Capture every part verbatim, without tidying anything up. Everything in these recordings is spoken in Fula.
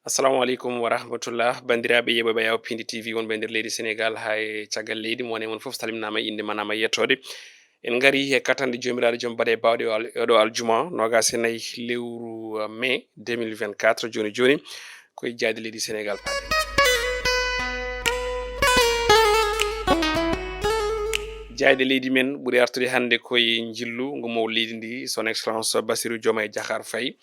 Assalamu aleykum wa rahmatullah. Banndiraaɓe yeɓoɓe Yaw Pindi T V wonɓe nder leydi Senegal haa e caggal leydi, mo woni mon fof salminaama, innde ma naama, yettoode. En ngari he kattanɗe Joomiraaɗo joom baɗe baawɗe o al-, oɗo aljuma noogaas e nayi lewru, uh, mai deux mille vingt-quatre. Jooni jooni, ko e jaayde leydi Senegal. Jaayde leydi men ɓuri artude hannde ko e njillu ngu maw leydi ndi, Son Excellence Bassirou Diomaye Diakhar Faye,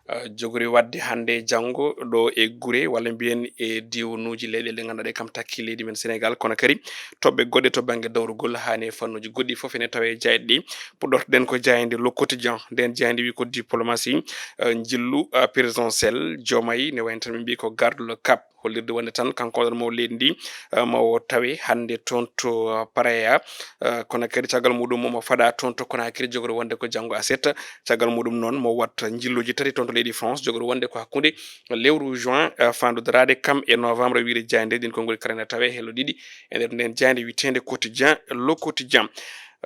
uh, jogori waɗde hannde e janngo ɗo e gure, walla mbiyen e diiwanuuji leyɗeele ɗe ngannduɗaa ɗe kam takki leydi men Senegal, kono kadi toɓɓe goɗɗe to bannge dawrugol haa ne fannuuji goɗɗi fof ene tawe e jaayɗe ɗi. Puɗɗortoɗen ko jaaynde Le Quotidien. Nden jaaynde wi ko diplomatie, uh, njillu, uh, présidentiel Diomaye, ne wayno tan ɓe mbi ko garde le cap. Hollirde wonde tan kanko oɗon maw leydi ndi, uh, mawo tawe hannde toon to, uh, Praia. Uh, kono kadi caggal muɗum mo fada toon to Conakry, jogori wonde ko janngo aset. Caggal muɗum noon mo watta njilluji tati toon to leydi France, jogori wonde ko hakkunde lewru juin, uh, fandude raade kam e novembre, wiyde jaaynde ɗin konngol karana tawe hello ɗiɗi e nder nden jaaynde wiyeteende Quotidien, Le Quotidien.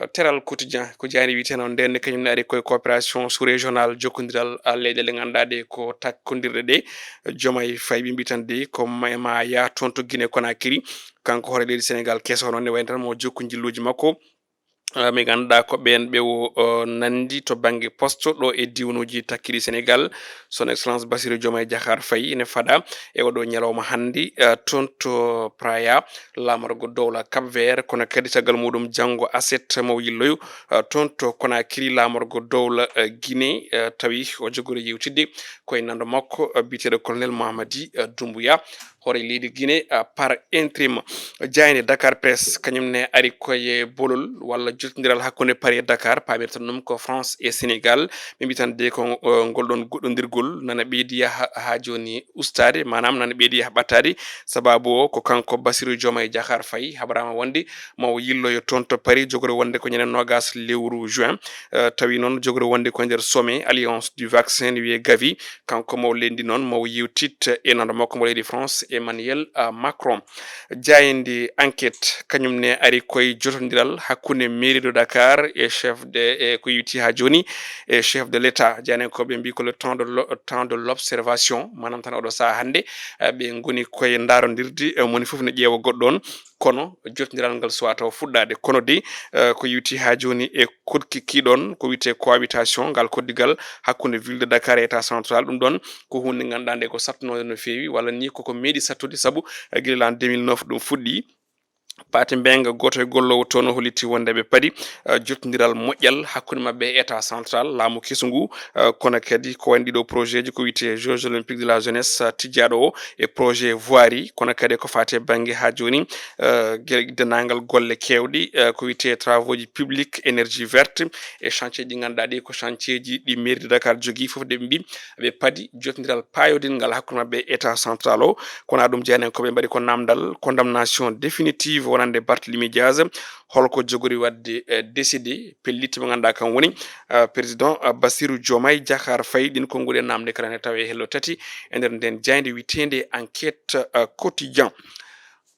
Uh, Teral Quotidien ko jaaynde wiyeteende noon nden ne kañum ne ari koye coopération sous-régionale, jokkondiral, uh, leyɗeele ɗe ngannduɗaa ɗe ko takkondirɗe ɗe. Diomaye Faye ɓe mbi tan de ko ma, ma yaa toon to Guinée Conakry. Kanko hoore leydi Senegal keso noon ne wayno tan mo jokku njilluji makko. Uh, mi ngannduɗaa ko ɓeen ɓe o, uh, nanndi to bannge poste ɗo e diiwanuuji takkiɗi Senegal. Son Excellence Bassirou Diomaye Diakhar Faye ene fada e oɗo ñalawma hannde, uh, toon to Praia, laamorgo dowla Cap Vert, kono kadi caggal muɗum janngo aset maw yilloyo, uh, toon to Conakry, laamorgo dowla, uh, Guinée, uh, tawi o jogori yewtidde koye nanndo makko, uh, biyeteeɗo Colonel Mamadi, uh, Doumbouya, hoore leydi Guinée, uh, par intérim. Jaaynde Dakar Presse, kañum ne ari koye bolol walla jottondiral hakkunde Paris e Dakar, paamirta ɗum ko France e Senegal. Ɓe mbi tan de ko, uh, ngol ɗon goɗɗondirgol nana ɓeydi haa, haa jooni ustaade, maanaam nana ɓeydi haa ɓattaade. Sababu o ko kanko Bassirou Diomaye Diakhar Faye haɓraama wonde mawo yilloyo toon to Paris, jogori wonde ko ñande noogaas lewru juin. Uh, tawi noon jogori wonde ko nder sommet Alliance du Vaccin, wiyee Gavi. Kanko maw leydi noon maw yewtit e nanndo makko mo leydi France, Emmanuel, uh, Macron. Jaaynde Enquête, kañum ne ari koye jotondiral hakkunde mairie de Dakar e chef de, e ko yewti haa jooni e chef de l'État. Jaayndiyankooɓe mbi ko le temps de l'o-, temps de l'observation, maanaam tan oɗo sahaa hannde, uh, ɓe ngoni koye ndaarondirde, uh, moni fof ne ƴeewa goɗɗo on. Kono jotondiral ngal suwaa taw fuɗɗaade. Kono de, uh, ko yewti haa jooni e koɗki kii ɗon, ko wiyetee cohabitation, ngal koɗdigal hakkunde ville de Dakar e État central. Ɗum ɗon ko huunde nde ngannduɗaa nde ko sattunoonde no feewi, walla ni koko meeɗi sattude, sabu, uh, gila l'an deux mille neuf ɗum fuɗɗi. Paate Mbengue, gooto e golloowo toon, o holliti wonde ɓe paɗi, uh, jottondiral moƴƴal hakkunde maɓɓe e État central, laamu kesu ngu, uh, kono kadi ko wayno ɗiɗo projet ji ko wiyetee Jeux Olympiques de la Jeunesse, uh, tijjaaɗo o e projet voirie, kono kadi ko faati e bannge haa jooni, uh, gel-, denndaangal golle keewɗe, uh, ko wiyetee travaux ji publics, énergie verte e chantier ji ɗi ngannduɗaa ɗi ko chantier ji ɗi mairie de Dakar jogii fof de ɓe mbi ɓe paɗi jottondiral paayodingal hakkunde maɓɓe e État central o. Kono ɗum jaayndiyankooɓe mbaɗi ko naamndal condamnation définitive wonande Barthélémy Diaz. Holko jogori waɗde, eh, décidé, pellitte mo ngannduɗaa kam woni, eh, président, eh, Bassirou Diomaye Diakhar Faye. Ɗin konguɗi e naamnde kala ne tawe hello tati e nder nden jaaynde wiyeteende Enquête, eh, Quotidien.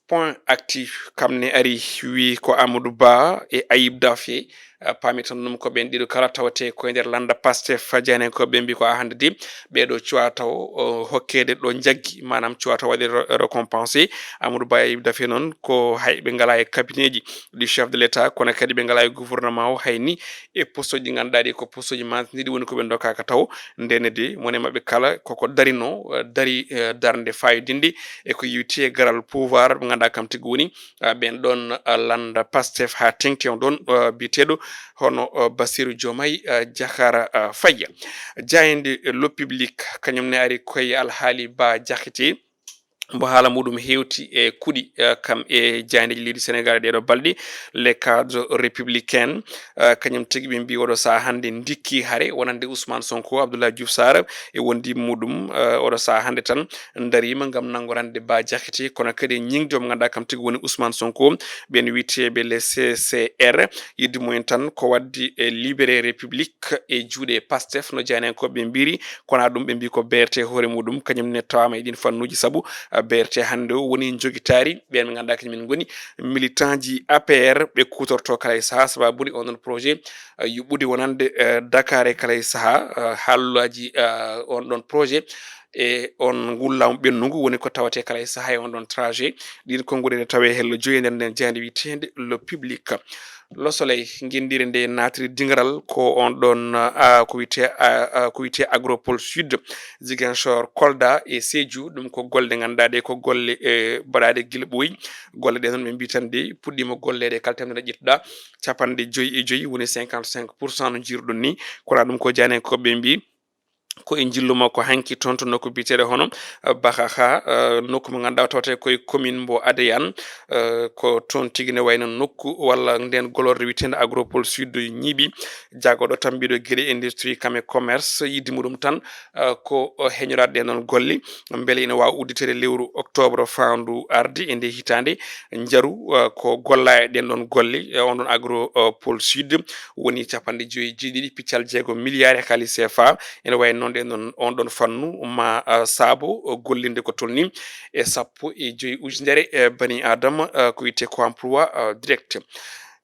Point Actu, kam ne ari wi ko Amadou Ba e Ayib Daffé, uh, paamirta ɗum ko ɓeen ɗiɗo kala tawetee ko e nder lannda Pastef. Jaayndiyankooɓe ɓe mbi ko haa hannde de ɓeeɗo cuwaa taw, uh, hokkeede ɗo njaggi, maanaam cuwaa taw waɗde re-, récompensé. Amadou Ba e Ayib Daffé noon ko hay ɓe ngalaa e cabinet ji du chef de l'État, kono kadi ɓe ngalaa e gouvernement o, hay ni e poste ji ɗi ngannduɗaa ɗi ko poste ji mantindiiɗi woni ko ɓe ndokkaaka taw. Ndeen ne de, mone maɓɓe kala koko darino, eh, dari, eh, darnde fayodinde e ko yewti e garal pouvoir, ɓe ngannduɗaa kam tigi woni, eh, ɓeen ɗoon, eh, lannda Pastef haa teŋti on ɗoon, eh, biyeteeɗo hono, eh, Bassirou Diomaye, eh, Diakhar, eh, Faye. Jaaynde, eh, Le Public, kañum ne ari koye alhaali Bah Diakhaté. Mbo haala muɗum hewti e kuɗi, eh, kam e jaayndeeji leydi Senegal e ɗeeɗo balɗe, les cadres républicains, eh, kañum tigi ɓe mbi oɗo sahaa hannde ndikki hare wonande Ousmane Sonko, Abdoulaye Diouf Sarr e wondiiɓe muɗum, eh, oɗo sahaa hannde tan ndariima ngam nanngorande Bah Diakhaté, kono kadi e ñiŋde mo ngannduɗaa kam tigi woni Ousmane Sonko, ɓeen wiyeteeɓe les C C R, yidde mumen tan ko waɗde e libéré République e juuɗe Pastef, no jaayndiyankooɓe ɓe mbiri. Kono ɗum ɓe mbi ko beerte hoore muɗum, kañum ne tawaama e ɗiin fannuuji, sabu eh, B R T hannde o woni jogitaari ɓeen ɓe ngannduɗaa kañum en ngoni militant ji A P R ɓe kuutorto kala e sahaa. Sababu ni on ɗon projet, eh, yuɓɓude wonande, eh, Dakar e kala e sahaa, eh, haalullaaji, eh, on ɗon projet e on ngullam ɓennungu woni ko tawate kala e sahaa e on ɗon trajet. Ɗin konguɗi ene tawe hello joyi e nder nden jaaynde wiyeteende Le Public. Le Soleil, ngenndire nde naatiri dingiral ko on ɗon, ah, ko wiyetee, ah, ah, ko wiyetee Agropole Sud, Ziguinchor, Kolda e Sédhiou. Ɗum ko golle ɗe ngannduɗaa ɗe ko golle, eh, baɗaaɗe gila ɓooyi. Golle ɗe noon ɓe mbii tan de puɗɗiima golleede kala tamde nde ƴettuɗaa capanɗe joyi e joyi woni cinquante-cinq pour cent no njiiruɗon ni. Kono ɗum ko jaaynde ko ɓe mbii ko e njillu makko hanki toon to nokku biyeteeɗo hono, eh, Bahaha, eh, nokku mo ngannduɗaa o tawetee ko e commune mbo Adéane, eh, ko toon tigi ne wayno nokku walla nden golorde wiyeteende Agropole Sud ñiiɓi. Jagooɗo tambiiɗo geɗe industrie kam e commerce yidde muɗum tan, eh, ko heñoraade ɗen ɗon golle mbele ina waawa udditeede lewru octobre faandu arde e nde hitaande. Njaru, eh, ko golla e ɗen ɗon golle, eh, on ɗon Agropole Sud woni capanɗe joyi e jeeɗiɗi piccal jeego milliard e kaalis C F A. Ene wayi noon ɗen ɗon, on ɗon fannu ma, ah, saabo, ah, gollinde ko tolni e sappo e joyi ujunere, eh, bani Adama, ah, ko wiyetee ko emploi, ah, direct.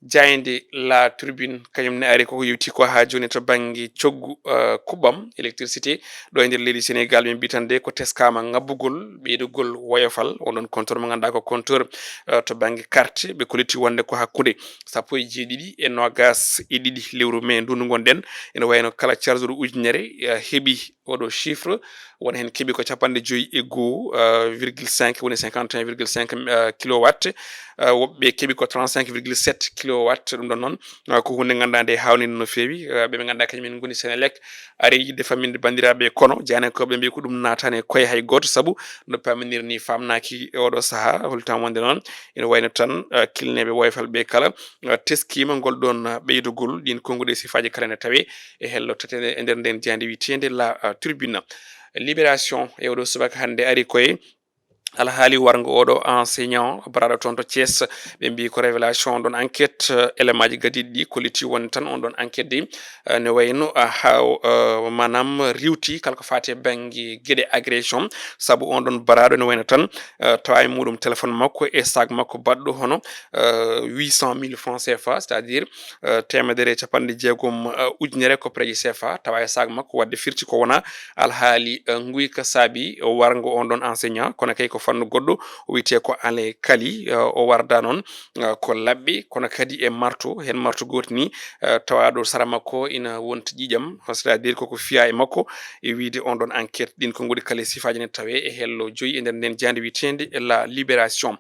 Jaaynde La Tribune kañum ne ari koko yewti ko haa jooni to bannge coggu, ah, kuɓɓam électricité ɗo e nder leydi Sénégal. Ɓe mbii tan de ko teskaama ngabbugol ɓeydugol woyofal on ɗon compteur mo ngannduɗaa ko compteur, ah, to bannge carte. Ɓe kolliti wonde ko hakkunde sappo e jeeɗiɗi e noogaas e ɗiɗi lewru mai ndu ndu ngonɗen. Ene wayno kala chargeur ujunere, eh, heɓi oɗo chiffre, won heen keɓi ko capanɗe joyi e goo, eh, virgule cinq, woni cinquante et un virgule cinq, eh, kilowatt, eh, woɓɓe keɓi ko trente-cinq virgule sept kilowatt. Ɗum ɗon noon, eh, ko huunde ngannduɗaa nde haawnii no feewi. Eh, ɓe ɓe ngannduɗaa kañum en ngoni Senelec, ari yiɗde famminde banndiraaɓe, kono jaayndiyankooɓe mbii ko ɗum naataani e koye hay gooto, sabu no paaminir ni faamnaaki e oɗo sahaa. Hollitaa wonde noon ene wayno tan, eh, kilneeɓe woyofal ɓe kala, eh, teskiima ngol ɗon, eh, ɓeydugol ɗin konnguɗi e sifaaji kala ene tawe e hello tete e nder nden jaaynde wiyeteende La, eh, Tribune. Libération e oɗo subaka hannde ari koye alhaali warngo oɗo enseignant baraaɗo toon to Thiès. Ɓe mbii ko révélation ɗon enquête, eh, élément ji gadiiɗi ɗi kolliti wonde tan on ɗon enquête ɗi, eh, ne wayno, ah, haa, eh, maanaam riiwti kala ko faati e bannge geɗe agression, sabu on ɗon baraaɗo ne wayno tan, eh, tawa e muɗum téléphone makko e sac makko baɗɗo hono, eh, huit cent mille francs C F A, c'est-à-dire, eh, teemedere e capanɗe jeegom, eh, ujunere koppareeji C F A, tawa e sac makko, wadde firti ko wona alhaali, eh, nguyka saabi warngo on ɗon enseignant, kono kay ko fannu goɗɗo, o wiyetee ko Alain Kali, eh, o warda noon, eh, ko laɓɓi, kono kadi e marto, heen marto gooto ni, eh, tawaaɗo sara makko ina wonta ƴiiƴam, c'est-à-dire koko fiya e makko, e wiyde on ɗon enquête. Ɗin konnguɗi kala e sifaaji ne tawe e hello joyi e nder nden jaaynde wiyeteende La Libération.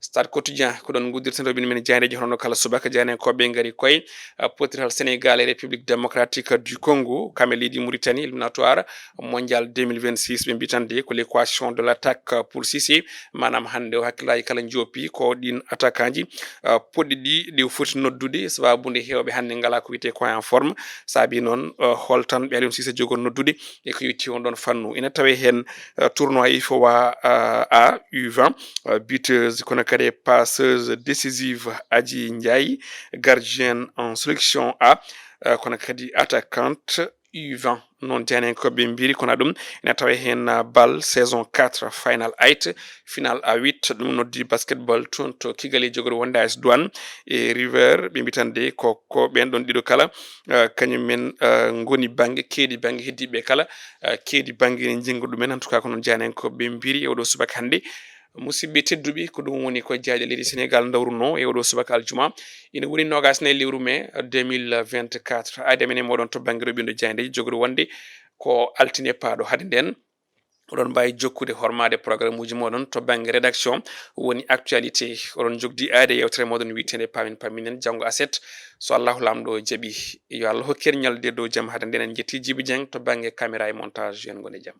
Stade Quotidien, ko ɗon nguddirten roɓɓe men jaayndeeji hono no kala subaka. Jaayndiyankooɓe ngari koye, eh, potiral Sénégal e République Démocratique du Congo, kam e leydi Mauritanie, éliminatoire mondial deux mille vingt-six. Ɓe mbii tan de ko l'équation de l'attaque pour Cissé, maanaam hannde o hakkillaaji kala njoppi ko ɗin attaquant ji, eh, poɗɗi ɗi, ɗi foti noddude, sababu nde heewɓe hannde ngalaa ko wiyetee ko en forme. Saabi noon, eh, hol tan ɓe Aliou Cissé jogori noddude e ko yowiti on ɗon fannu. Ina tawe heen, eh, tournoi UFOA, eh, A U vingt, eh, buteuse, kono kadi passeuse décisive Adji Ndiaye, gardienne en sélection A, eh, kono kadi attaquante U vingt. Noon jaayndiyankooɓe mbiri, kono ɗum ina tawe heen, eh, bal saison quatre, final eight, final à huit, ɗum noddi basketball toon to Kigali, jogori wonde A S Douane e River. Ɓe mbii tan de ko, ko ɓeen ɗon ɗiɗo kala, eh, kañum men, eh, ngoni bannge keedi, bannge heddiiɓe kala, eh, keedi bannge ene njennga ɗumen. En tout cas, ko noon jaayndiyankooɓe mbiri e oɗo subaka hannde. Musidɓe tedduɓe, ko ɗum woni ko jaaynde leydi Sénégal dawruno e oɗo subaka aljuma. Ina woni noogaas e nayi lewru mai deux mille vingt-quatre. Aadi amen e mooɗon to bannge roɓɓindo jaayndeeji, jogori wonde ko altine paaɗo. Hade nden, oɗon mbaawi jokkude hormaade programme uji mooɗon to bannge rédaction, woni actualité. Oɗon njogdi aade yewtere mooɗon wiyeteende Paamen Paaminen janngo aset, so Allahu Laamɗo jaɓi. Yo Allah hokku en ñalde dow jam. Hade nden, en njetti Jibi Dieng to bannge caméra e montage. Yo en ngon e jam.